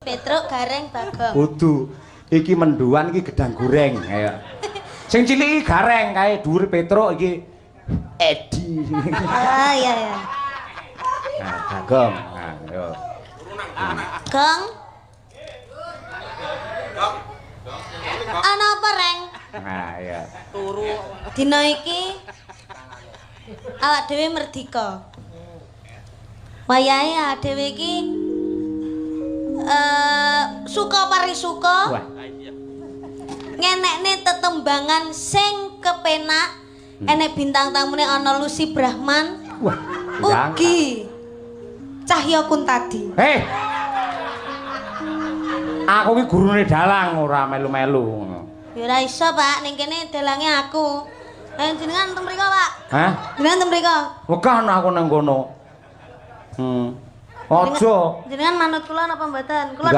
Petruk, Gareng, Bagong. Kudu iki menduan iki gedang goreng ayo. Sing cilik iki Gareng kae dhuwur Petruk iki Edi. Ah iya iya. Nah, Bagong. Nah, yo. Gong. Ana apa, Reng? Nah, iya. Dina iki awak dhewe merdika. Wayahe awak dhewe iki suka parisuka Wah, ngenekne tetembangan sing kepenak. Enek bintang tamune ana Lucy Brahman, wah. ugi Cahya Kuntadi. Hei. Aku ki gurune dalang ora melu-melu ngono. Ya ora iso, Pak, ning kene dalange aku. Jenengan teng mriko, Pak. Hah? Jenengan teng mriko. Wegah ana aku nang kono. Aja. Jenengan manut kula napa mboten? Kula Enggak.